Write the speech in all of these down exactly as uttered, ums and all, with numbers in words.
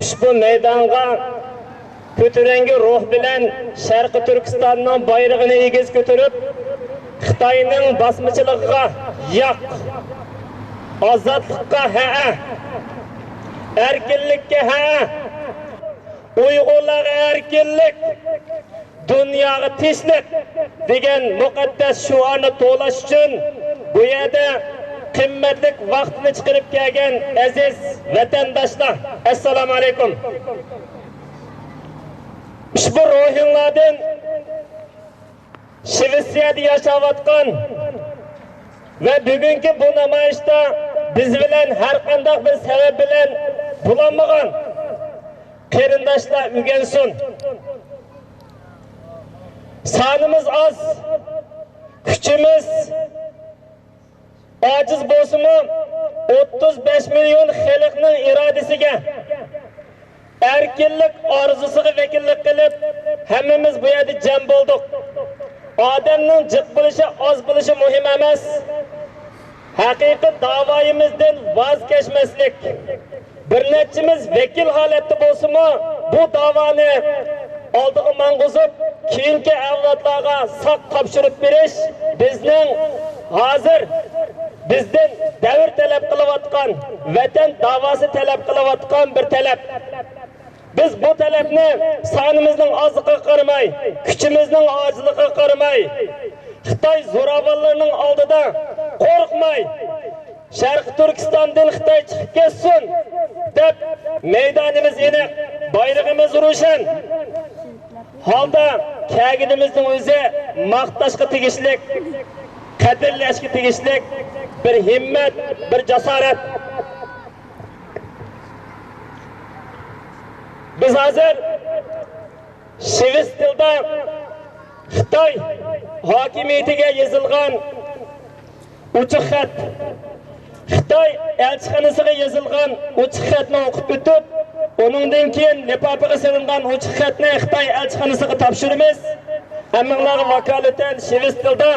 ئۇشبۇ مەيدانغا كۆتۈرەڭگۈ روھ بىلەن شەرقىي تۈركىستاننىڭ بايرىقىنى ئېگىز كۆتۈرۈپ، خىتاينىڭ باسمىچىلىقىغا ياق، ئازادلىققا ھەئە، ئەركىنلىككە ھەئە، ئۇيغۇرلارغا ئەركىنلىك، دۇنياغا تىنچلىق دېگەن مۇقەددەس شوئارنى توۋلاش ئۈچۈن بۇ يەردە قىممەتلىك ۋاقتىنى چىقىرىپ كەلگەن ئەزىز ۋەتەنداشلار، ئەسسالامۇ ئەلەيكۇم. ئۇشبۇ روھىڭلاردىن شىۋېتسىيەدە ياشاۋاتقان ۋە بۈگۈنكى بۇ نامايىشتا بىز بىلەن ھەرقانداق بىر سەۋەب بىلەن بولالمىغان قېرىنداشلار ئۆگەنسۇن. سانىمىز ئاز، كۈچىمىز ئاجىز بولسىمۇ، ئوتتۇز بەش مىليون خەلقنىڭ ئىرادىسىگە، ئەركىنلىك ئارزۇسىغا ۋەكىللىك قىلىپ، ھەممىمىز بۇ يەردە جەم بولدۇق. ئادەمنىڭ جىق بولۇشى، ئاز بولۇشى مۇھىم ئەمەس. ھەقىقىي داۋايىمىزدىن ۋاز كەچمەسلىك. بىر نەچچىمىز ۋەكىل ھالەتتە بولسىمۇ، بۇ داۋانى ئالدىغا ماڭغۇزۇپ، كېيىنكى ئەۋلادلارغا ساق تاپشۇرۇپ بېرىش بىزنىڭ ھازىر بىزدىن دەۋر تەلەپ قىلىۋاتقان، ۋەتەن داۋاسى تەلەپ قىلىۋاتقان بىر تەلەپ. بىز بۇ تەلەپنى سانىمىزنىڭ ئازلىقىغا قارىماي، كۈچىمىزنىڭ ئاجىزلىقىغا قارىماي، خىتاي زوراۋانلىرىنىڭ ئالدىدا قورقماي، شەرقىي تۈركىستاندىن خىتاي چىقىپ كەتسۇن دەپ، مەيدانىمىز ئېنىق، بايرىقىمىز روشەن ھالدا كەلگىنىمىزنىڭ ئۆزى ماختاشقا تېگىشلىك، قەدىرلەشكە تېگىشلىك بىر ھىممەت، بىر جاسارەت. بىز ھازىر شىۋېتسىيەدە خىتاي ھاكىمىيىتىگە يېزىلغان ئوچۇق خەت، خىتاي ئەلچىخانىسىغا يېزىلغان ئوچۇق خەتنى ئوقۇپ ئۆتۈپ، ئۇنىڭدىن كېيىن لىپاپىغا سېلىنغان ئوچۇق خەتنى خىتاي ئەلچىخانىسىغا تاپشۇرىمىز. ھەممىڭلارغا ۋاكالىتەن شىۋېتسىيەدە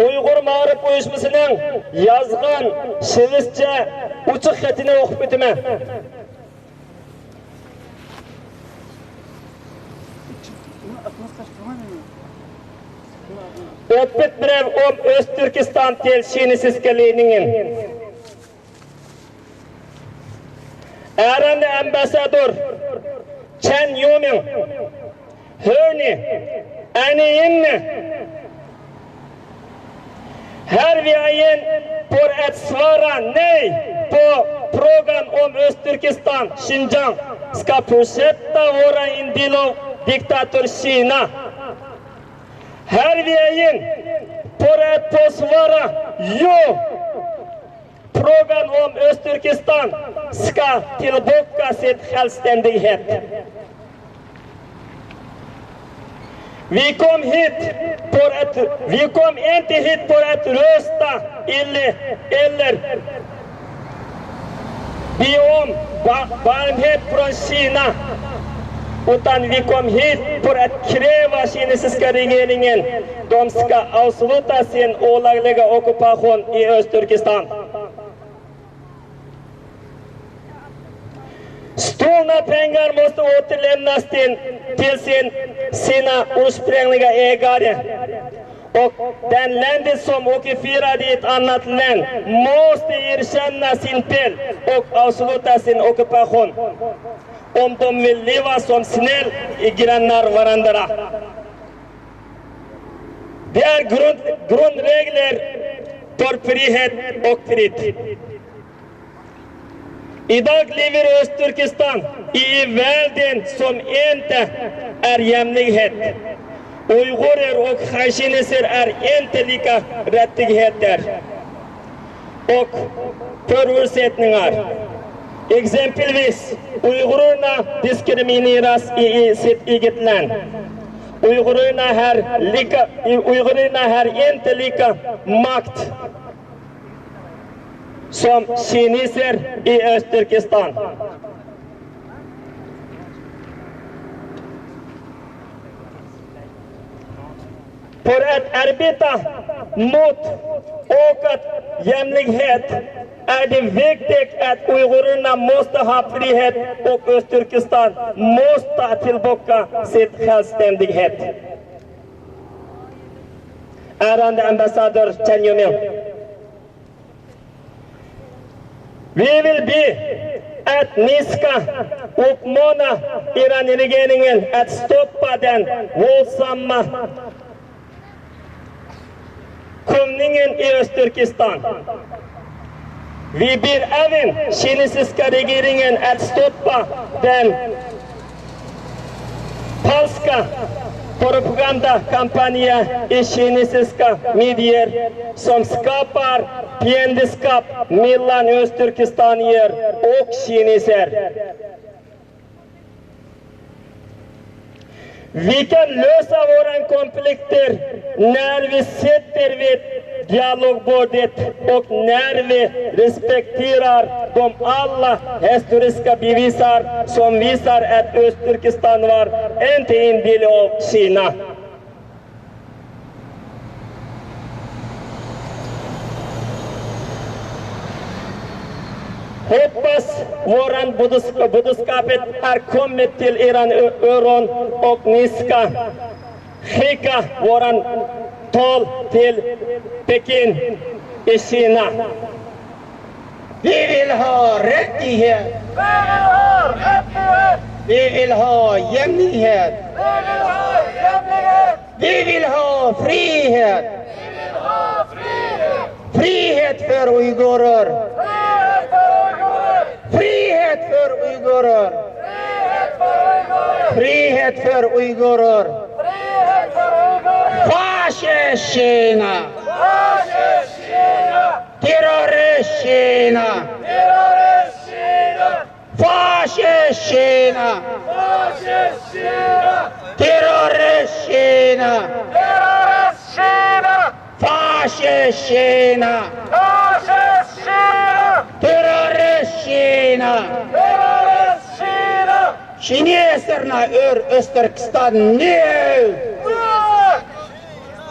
ئۇيغۇر مائارىپ ئۇيۇشمىسىنىڭ يازغان شىۋېتسىيە ئوچۇق خېتىنى ئوقۇپ ئۆتىمەن. Öppet brev om Öztürkistan til kinesiska ledningen. Ärende ambassadör Chen Yuming, Hörni, Eniinne. Här vi är in för att svara nej på frågan om Östturkestan, Xinjiang, ska fortsätta vara en del av diktator Kina. Här vi är in för att få svara ja. Frågan om Östturkestan ska tillbaka sitt självständighet. Vi kom hit för att, vi kom inte hit för att rösta eller, eller be om ba-, barmhärtighet från Kina, utan vi kom hit för att kräva kinesiska regeringen, de ska avsluta sin olagliga ockupation i Östturkestan. Stulna pengar måste återlämnas till, till sin, sina ursprungliga ägare. Och den landet som ockuperade ett annat land måste erkänna sin fel och avsluta sin ockupation. Om de vill leva som snäll i grannar varandra. Det är grund, grundregler för frihet och fred. Idag lever Östturkestan i en världen som inte är jämlikhet. Uigurer och hankineser är inte lika rättigheter och förutsättningar. Exempelvis, uigurerna diskrimineras i, i sitt eget land. Uigurerna har lika, uigurerna har inte lika makt som kineser i Östturkestan. För att arbeta Mot åt att jämlikhet är det viktigt att uigurerna måste ha frihet och Östtürkestan måste tillbaka sitt självständighet. Ärade ambassadör Chen Yuming. Vi vill be att ni ska uppmana Iran-, regeringen att stoppa den våldsamma skjutningen i Östtürkestan. Vi ber även kinesiska regeringen att stoppa den falska propagandakampanjen i kinesiska medier som skapar fiendskap mellan östturkestanier och kineser. Vi kan lösa våra konflikter när vi sitter vid dialogbordet och när vi respekterar de alla historiska bevisar som visar att Östturkestan var inte en del av Kina. Hoppas våran budskap har kommit till eran öron och ni ska skicka våran tal till Peking i Kina. Vi vill ha rättighet. Vi vill ha rättighet. Vi vill ha jämlikhet. Vi vill ha jämlikhet. Vi vill ha frihet. Vi vill ha frihet. Frihet för uigurer. Frihet för uigurer. Frihet för uigurer. Frihet för uigurer. Frihet för uigurer. Frihet för uigurer. Fascist Kina. Fascist Kina. Terrorist Kina. Terrorist Kina. Fascist Kina. Fascist Kina. Terrorist Kina. Terrorist Kina. Fascist Kina. Fascist Kina. Terrorist Kina. Terrorist Kina. Kineserna ur Östturkestan nu.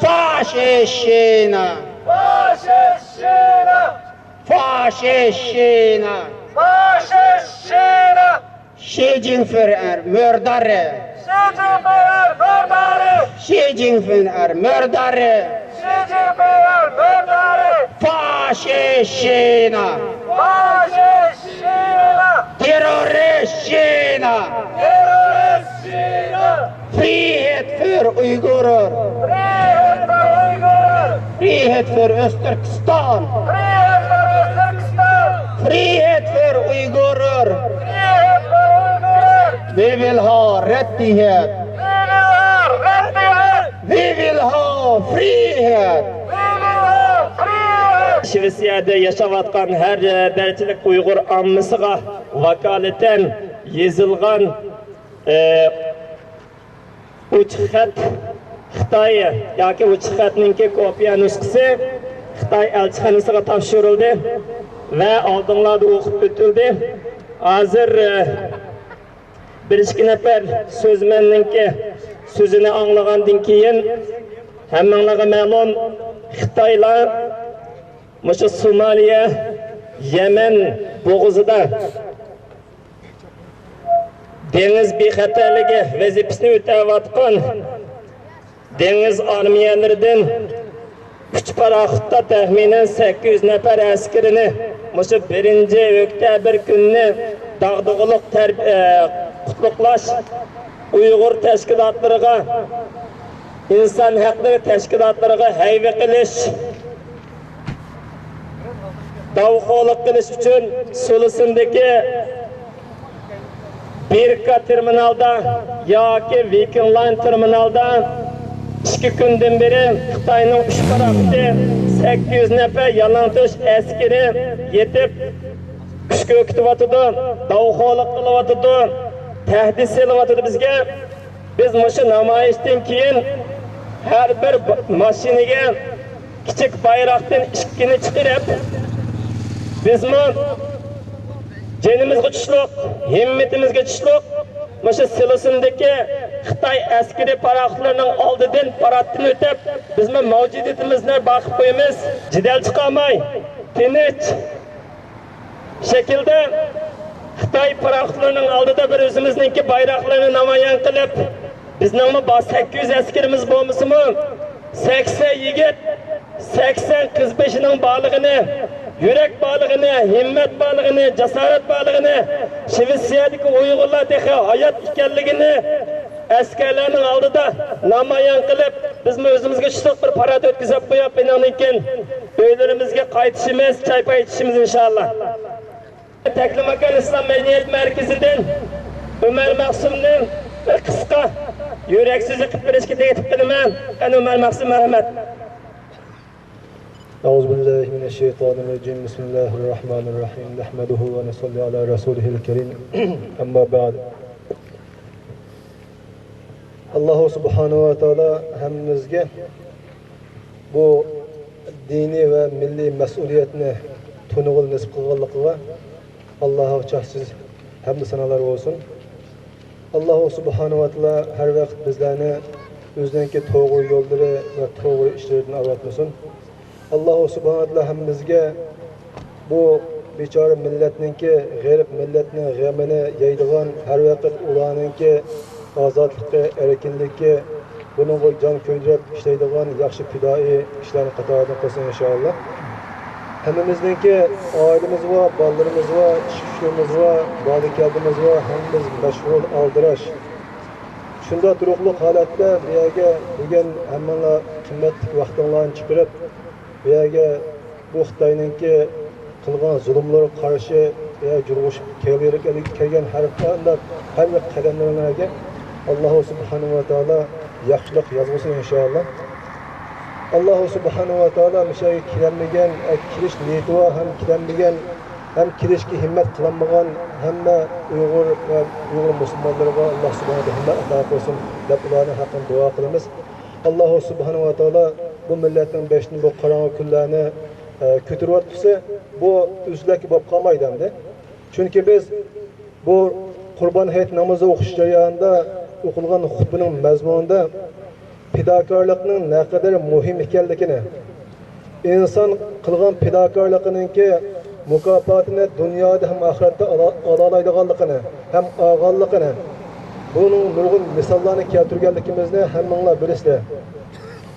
Fascist Kina. Fascist Kina. Fascist Kina. Fascist Kina. Xi Jinping är mördare. Xi Jinping är mördare. Xi Jinping är mördare. Xi Jinping är mördare. Fascist Kina. Fascist Kina. Terrorist Kina. Terrorist Kina. Frihet för uigurer. Frihet för uigurer. Frihet för Östturkestan. Frihet för Östturkestan. Frihet för uigurer. Frihet för uigurer. Vi vill ha rättighet. Vi vill ha rättighet. Vi vill ha frihet. Vi vill ha frihet. شىۋېتسىيەدە ياشاۋاتقان ھەر، ئە، دەرىجىلىك ئۇيغۇر ئاممىسىغا ۋاكالىتەن يېزىلغان، ئە، ئوچۇق خەت خىتاي ياكى ئوچۇق خەتنىڭكى كوپىيە نۇسخىسى خىتاي ئەلچىخانىسىغا تاپشۇرۇلدى ۋە ئالدىڭلاردا ئوقۇپ ئۆتۈلدى. ھازىر، ئە، بىر ئىككى نەپەر سۆزمەننىڭكى سۆزىنى ئاڭلىغاندىن كېيىن، ھەممىڭلارغا مەلۇم، خىتايلار مۇشۇ سومالىيە، يەمەن بوغۇزىدا دېڭىز بىخەتەرلىكى ۋەزىپىسىنى ئۆتەۋاتقان دېڭىز ئارمىيەلىرىدىن ئۈچ پاراخوتتا تەخمىنەن سەككىز يۈز نەپەر ئەسكىرىنى مۇشۇ بىرىنچى ئۆكتەبىر كۈنىنى داغدۇغىلىق تەر-، ئە، قۇتلۇقلاش ئۇيغۇر تەشكىلاتلىرىغا، ئىنسان ھەقلىرى تەشكىلاتلىرىغا ھەيۋە قىلىش، داۋخورلۇق قىلىش ئۈچۈن سۇلىسىندىكى بىركا تېرمىنالدا ياكى ۋىكىنگ لاين تېرمىنالدا ئىككى كۈندىن بېرى خىتاينىڭ ئۈچ پاراخوتى، سەككىز يۈز نەپەر يالىڭاچ ئەسكىرى يېتىپ، كۈچ كۆرسىتىۋاتىدۇ، داۋخورلۇق قىلىۋاتىدۇ، تەھدىت سېلىۋاتىدۇ بىزگە. بىز مۇشۇ نامايىشتىن كېيىن ھەر بىر ب-، ماشىنىگە كىچىك بايراقتىن ئىككىنى چىقىرىپ، بىزمۇ جېنىمىزغا چۈشلۈك، ھىممىتىمىزگە چۈشلۈك، مۇشۇ سىلىسىندىكى خىتاي ئەسكىرىي پاراخوتلىرىنىڭ ئالدىدىن پاراتتىن ئۆتۈپ، بىزمۇ مەۋجۇدىيىتىمىزنى بارقىپ قويىمىز. جېدەل چىقارماي، تىنچ شەكىلدە خىتاي پاراخوتلىرىنىڭ ئالدىدا بىر ئۆزىمىزنىڭكى بايراقلىرىنى نامايان قىلىپ، بىزنىڭمۇ بار سەككىز يۈز ئەسكىرىمىز بولمىسىمۇ، سەكسەن يىگىت، سەكسەن قىز بېشىنىڭ بارلىقىنى، يۈرەك بارلىقىنى، ھىممەت بارلىقىنى، جاسارەت بارلىقىنى، شىۋېتسىيەدىكى ئۇيغۇرلار تېخى ھايات ئىكەنلىكىنى ئەسكەرلەرنىڭ ئالدىدا نامايان قىلىپ، بىزمۇ ئۆزىمىزگە چۈشلۈك بىر پارات ئۆتكۈزۈپ قويۇپ، ئۇنىڭدىن كېيىن ئۆيلىرىمىزگە قايتىشىمىز، چاي پاي ئىچىشىمىز ئىنشاللا. تەكلىماكان ئىسلام مەدەنىيەت مەركىزىدىن ئۆمەر مەخسۇمنى بىر قىسقا يۈرەك سۆزى قىلىپ بېرىشكە تەكلىپ قىلىمەن. قېنى ئۆمەر مەخسۇم، مەرھەمەت. أعوذ بالله من الشيطان الرجيم. بسم الله الرحمن الرحيم. نحمده ونصلي على رسوله الكريم. أما بعد. ئاللاھۇ سۇبھانەھۇ ۋە تائالا ھەممىمىزگە بۇ دىنىي ۋە مىللىي مەسئۇلىيەتنى تونۇغىلى نېسىپ قىلغانلىقىغا ئاللاھقا چەكسىز ھەمدۇ سانالار بولسۇن. ئاللاھۇ سۇبھانەھۇ ۋە تائالا ھەر ۋاقىت بىزلەرنى ئۆزىنىڭكى توغرا يوللىرى ۋە توغرا ئىشلىرىدىن ئايرىۋەتمىسۇن. ئاللاھۇ سۇبھانەھۇ ۋە تائالا ھەممىمىزگە بۇ بىچارە مىللەتنىڭكى، غېرىب مىللەتنىڭ غېمىنى يەيدىغان، ھەر ۋاقىت ئۇلارنىڭكى ئازادلىقى، ئەركىنلىكى، بۇنىڭغا جان كۆيدۈرۈپ ئىشلەيدىغان ياخشى پىدائىي كىشىلەرنىڭ قاتارىدىن قىلسۇن ئىنشائاللا. ھەممىمىزنىڭكى ئائىلىمىز بار، بالىلىرىمىز بار، ئىش-كۈچلىرىمىز بار، بالا-كەلدىمىز بار، ھەممىمىز مەشغۇل، ئالدىراش. شۇنداق تۇرۇقلۇق ھالەتتە بۇ يەرگە بۈگۈن ھەممىڭلار قىممەتلىك ۋاقتىڭلارنى چىقىرىپ، بۇ يەرگە بۇ خىتاينىڭكى قىلغان زۇلۇملىرىغا قارشى بۇ يەرگە جۇرغۇشۇپ كەلگەن ھەر قانداق، ھەر بىر قەدەملىرىڭلارغا ئاللاھۇ سۇبھانەھۇ ۋە تائالا ياخشىلىق يازغۇسى ئىنشائاللا. ئاللاھۇ سۇبھانەھۇ ۋە تائالا مۇشۇ يەرگە كېلەلمىگەن، ئە، كېلىش نىيىتى بار ھەم كېلەلمىگەن، ھەم كېلىشكە ھىممەت قىلالمىغان ھەممە ئۇيغۇر ۋە ئۇيغۇر مۇسۇلمانلىرىغا ئاللاھ سۇبھانەھۇ ھىممەت ئاتا قىلسۇن دەپ، ئۇلارنىڭ ھەققىدە دۇئا قىلىمىز. ئاللاھۇ سۇبھانەھۇ ۋە تائالا بۇ مىللەتنىڭ بېشىدىن بۇ قاراڭغۇ كۈنلەرنى، ئە، كۆتۈرۈۋاتقۇسى، بۇ ئۆزلۈكى بولۇپ قالمايدۇ ئەمدى. چۈنكى بىز بۇ قۇربان ھېيت نامىزى ئوقۇش جەريانىدا ئوقۇلغان خۇتبىنىڭ مەزمۇنىدا پىداكارلىقنىڭ نەقەدەر مۇھىم ئىكەنلىكىنى، ئىنسان قىلغان پىداكارلىقىنىڭكى مۇكاپاتىنى دۇنيادا ھەم ئاخىرەتتە ئالا-، ئالالايدىغانلىقىنى ھەم ئالغانلىقىنى، بۇنىڭ نۇرغۇن مىساللارنى كەلتۈرگەنلىكىمىزنى ھەممىڭلار بىلىسىلەر.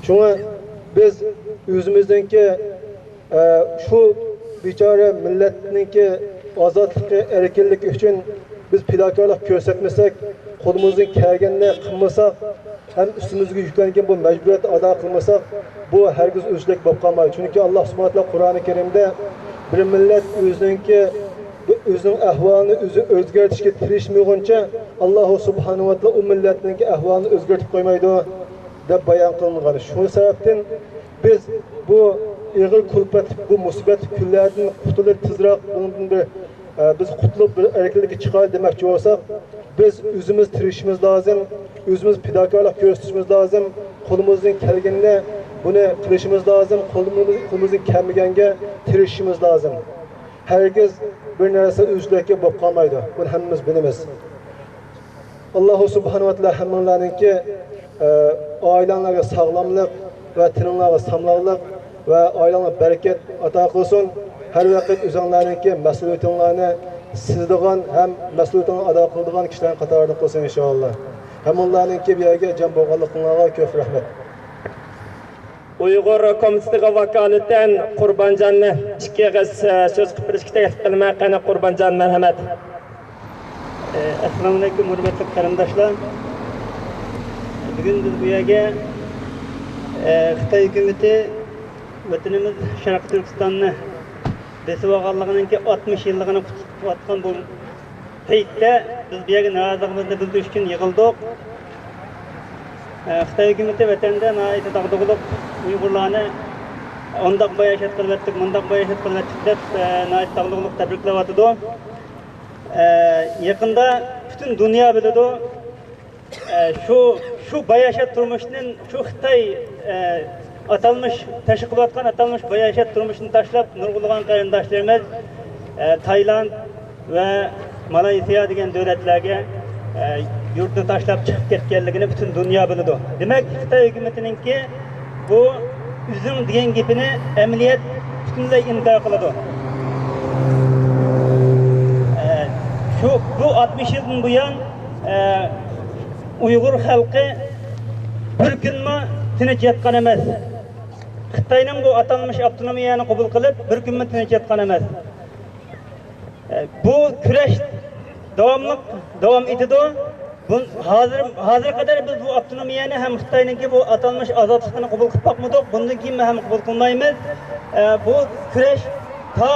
شۇڭا بىز ئۆزىمىزنىڭكى ئە، شۇ بىچارە مىللەتنىڭكى ئازادلىقى، ئەركىنلىكى ئۈچۈن بىز پىداكارلىق كۆرسەتمىسەك، قولىمىزدىن كەلگەننى قىلمىساق، ھەم ئۈستىمىزگە يۈكلەنگەن بۇ مەجبۇرىيەتنى ئادا قىلمىساق، بۇ ھەرگىز ئۆزلۈك بولۇپ قالمايدۇ. چۈنكى ئاللاھ سۇبھانەھۇ ۋە تائالا قۇرئانى كەرىمدە بىر مىللەت ئۆزىنىڭكى، ئۆزىنىڭ ئەھۋالىنى ئۆزى ئۆزگەرتىشكە تىرىشمىغۇنچە، ئاللاھ سۇبھانەھۇ ۋە تائالا ئۇ مىللەتنىڭكى ئەھۋالىنى ئۆزگەرتىپ قويمايدۇ، دەپ بايان قىلىنغان. شۇ سەۋەبتىن بىز بۇ ئېغىر كۈلپەتلىك، بۇ مۇسىبەتلىك كۈنلەردىن قۇتۇلۇپ، تېزراق بۇنىڭدىن بىر، ئە، بىز قۇتۇلۇپ، بىر ئەركىنلىككە چىقايلى دېمەكچى بولساق، بىز ئۆزىمىز تىرىشىشىمىز لازىم، ئۆزىمىز پىداكارلىق كۆرسىتىشىمىز لازىم، قولىمىزدىن كەلگىنىنى بۇنى قىلىشىمىز لازىم، قولىمىز-، قولىمىزدىن كەلمىگەنگە تىرىشىشىمىز لازىم. ھەرگىز بىر نەرسە ئۆزلۈكى بولۇپ قالمايدۇ، بۇنى ھەممىمىز بىلىمىز. ئاللاھۇ سۇبھانەھۇ ۋە تائالا ھەممىڭلارنىڭكى، ئە، ئائىلەڭلارگە ساغلاملىق ۋە تېنىڭلارغا ساغلاملىق ۋە ئائىلەڭلارگە بەرىكەت ئاتا قىلسۇن. ھەر ۋاقىت ئۆزۈڭلارنىڭكى مەسئۇلىيىتىڭلارنى سېزىدىغان ھەم مەسئۇلىيىتىڭلارنى ئادا قىلىدىغان كىشىلەرنىڭ قاتارىدا قىلسۇن ئىنشائاللا. ھەممىڭلارنىڭكى بۇ يەرگە جەم بولغانلىقىڭلارغا كۆپ رەھمەت. ئۇيغۇر كومىتېتىغا ۋاكالىتەن قۇربانجاننى ئىككى ئېغىز، ئە، سۆز قىلىپ بېرىشكە تەكلىپ قىلىمەن. قېنى قۇربانجان، مەرھەمەت. ئەسسالامۇئەلەيكۇم، ھۆرمەتلىك قېرىنداشلار. بۈگۈن بىز بۇ يەرگە، ئە، خىتاي ھۆكۈمىتى ۋەتىنىمىز شەرقىي تۈركىستاننى بېسىۋالغانلىقىنىڭكى ئاتمىش يىللىقىنى قۇتلۇقلاۋاتقان بۇ پەيتتە بىز بۇ يەرگە نارازىلىقىمىزنى بىلدۈرۈش ئۈچۈن يىغىلدۇق. ئە، خىتاي ھۆكۈمىتى ۋەتەندە ناھايىتى داغدۇغىلىق ئۇيغۇرلارنى ئۇنداق باياشات قىلىۋەتتۇق، مۇنداق باياشات قىلىۋەتتۇق دەپ، ئە، ناھايىتى داغدۇغىلىق تەبرىكلەۋاتىدۇ. ئە، يېقىندا پۈتۈن دۇنيا بىلىدۇ. ئە، شۇ، شۇ باياشات تۇرمۇشتىن، شۇ خىتاي، ئە، ئاتالمىش، تەشۋىق قىلىۋاتقان ئاتالمىش باياشات تۇرمۇشىنى تاشلاپ، نۇرغۇنلىغان قېرىنداشلىرىمىز، ئە، تايلاند ۋە مالايسىيا دېگەن دۆلەتلەرگە، ئە، يۇرتنى تاشلاپ چىقىپ كەتكەنلىكىنى پۈتۈن دۇنيا بىلىدۇ. دېمەك، خىتاي ھۆكۈمىتىنىڭكى بۇ ئۆزۈڭ دېگەن گېپىنى ئەمەلىيەت پۈتۈنلەي ئىنكار قىلىدۇ. ئە، شۇ، بۇ ئاتمىش يىلدىن بۇيان، ئە، ئۇيغۇر خەلقى بىر كۈنمۇ تىنچ ياتقان ئەمەس. خىتاينىڭ بۇ ئاتالمىش ئاپتونومىيەنى قوبۇل قىلىپ، بىر كۈنمۇ تىنچ ياتقان ئەمەس. بۇ كۈرەش داۋاملىق داۋام ئېتىدۇ. بۇ، ھازىر، ھازىرغا قەدەر بىز بۇ ئاپتونومىيەنى ھەم خىتاينىڭكى بۇ ئاتالمىش ئازادلىقىنى قوبۇل قىلىپ باقمىدۇق. بۇندىن كېيىن ھەم قوبۇل قىلمايمىز. ئە، بۇ كۈرەش تا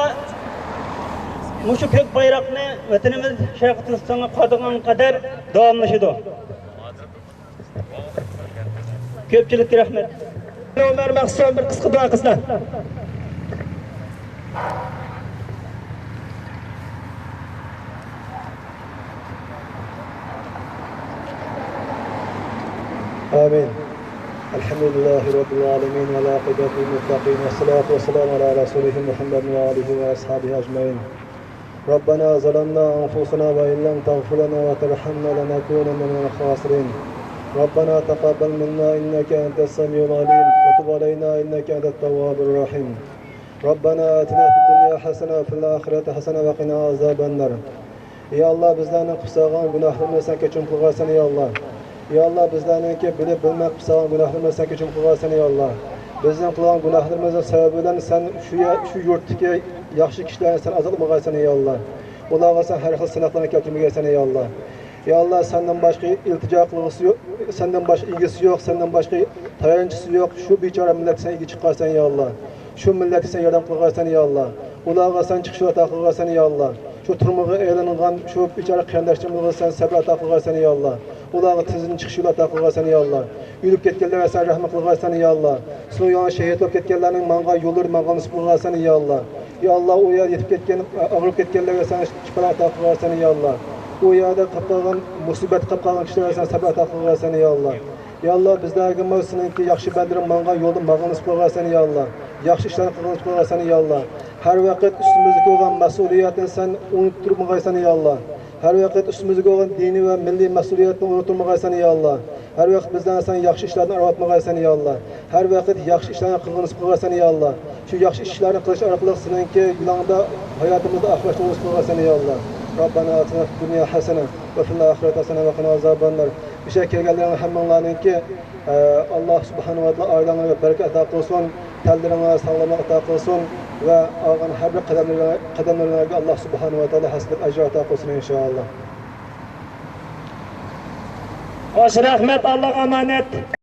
مۇشۇ كۆك بايراقنى ۋەتىنىمىز شەرقىي تۈركىستانغا قادىغان قەدەر داۋاملىشىدۇ. كۆپچىلىككە رەھمەت. ئۆمەر مەخسۇم بىر قىسقا دۇئا قىلسا. آمين. الحمد لله رب العالمين والعاقبة للمتقين والصلاة والسلام على رسوله محمد وآله وأصحابه أجمعين. ربنا ظلمنا أنفسنا وإن لم تغفر لنا وترحمنا لنكونن من الخاسرين. ربنا تقبل منا إنك أنت السميع العليم وتب علينا إنك أنت التواب الرحيم. ربنا آتنا في الدنيا حسنة وفي الآخرة حسنة وقنا عذاب النار. يا الله، بىزلەرنىڭ قىلىپ سالغان گۇناھلىرىمىزنى سەن كەچۈرۈم قىلغايسەن، يا الله. يا ئاللا، بىزلەرنىڭكى بىلىپ بىلمەي قىلىپ سالغان گۇناھلىرىمىزنى سەن كەچۈرۈم قىلغايسەن، يا ئاللا. بىزنىڭ قىلغان گۇناھلىرىمىزنىڭ سەۋەبى بىلەن سەن شۇ يە-، شۇ يۇرتتىكى ياخشى كىشىلەرنى سەن ئازاد قىلمىغايسەن، يا ئاللا. ئۇلارغا سەن ھەر خىل سىناقلارنى كەلتۈرمىگەيسەن، يا ئاللا. يا ئاللا، سەندىن باشقا ئىلتىجا قىلغۇسى يوق، سەندىن باشقا ئىگىسى يوق، سەندىن باشقا تايانچىسى يوق شۇ بىچارە مىللەتكە سەن ئىگە چىققايسەن، يا ئاللا. شۇ مىللەتكە سەن ياردەم قىلغايسەن، يا ئاللا. ئۇلارغا سەن چىقىش يول ئاتا قىلغايسەن، يا ئاللا. شۇ تۈرمىگە ئېلىنغان شۇ بىچارە قېرىنداشلىرىمىزغا سەن سەبر ئاتا قىلغايسەن، يا ئاللا. ئۇلارغا تېزدىن چىقىش يولى ئاتا قىلغايسەن، يا ئاللا. ئۆلۈپ كەتكەنلەرگە سەن رەھمەت قىلغايسەن، يا ئاللا. سېنىڭ يولۇڭدا شېھىت بولۇپ كەتكەنلەرنىڭ ماڭغان يوللىرى ماڭغان نېسىپ قىلغايسەن، يا ئاللا. يا ئاللا، ئۇ يەردە يېتىپ كەتكەن، ئاغرىپ كەتكەنلەرگە سەن شىپا ئاتا قىلغايسەن، يا ئاللا. ئۇ يەردە قېلىپ قالغان، مۇسىبەتتە قېلىپ قالغان كىشىلەرگە سەن سەبر ئاتا قىلغايسەن، يا ئاللا. يا ئاللا، بىزلەرگىمۇ سېنىڭكى ياخشى بەندىلىرىڭ ماڭغان يولدا ماڭغان نېسىپ قىلغايسەن، يا ئاللا. ياخشى ئىشلارنى قىلغان نېسىپ قىلغايسەن، يا ئاللا. ھەر ۋاقىت ئۈستىمىزدىكى بولغان مەسئۇلىيەتنى سەن ئۇنتۇرمىغايسەن، يا ئاللا. ھەر ۋاقىت ئۈستىمىزدىكى بولغان دىنىي ۋە مىللىي مەسئۇلىيەتنى ئۇنتۇرمىغايسەن، يا ئاللا. ھەر ۋاقىت بىزلەرنى سەن ياخشى ئىشلاردىن ئايرىۋاتمىغايسەن، يا ئاللا. ھەر ۋاقىت ياخشى ئىشلارنى قىلغىنى قىلغايسەن، يا ئاللا. شۇ ياخشى ئىشلارنى قىلىش ئارقىلىق سېنىڭكى يولۇڭدا ھاياتىمىزنى ئاخىرلاشتۇرغىنى قىلغايسەن، يا ئاللا. ربنا آتنا في الدنيا حسنة وفي الآخرة حسنة وقنا عذاب النار. مۇشۇ كەلگەنلەرنىڭ ھەممىڭلارنىڭكى، ئە، ئاللا سۇبھانەھۇ ۋە تائالا ئائىلەڭلارگە بەرىكەت ئاتا قىلسۇن، تەنلىرىڭلارغا ساغلاملىق ئاتا قىلسۇن ۋە ئالغان ھەر بىر قەدەملىرىڭ-، قەدەملىرىڭلارغا ئاللا سۇبھانەھۇ ۋە تائالا ھەسسىلىك ئەجىر ئاتا قىلسۇن، ئىنشائاللا. خوش، رەھمەت، ئاللاغا ئامانەت.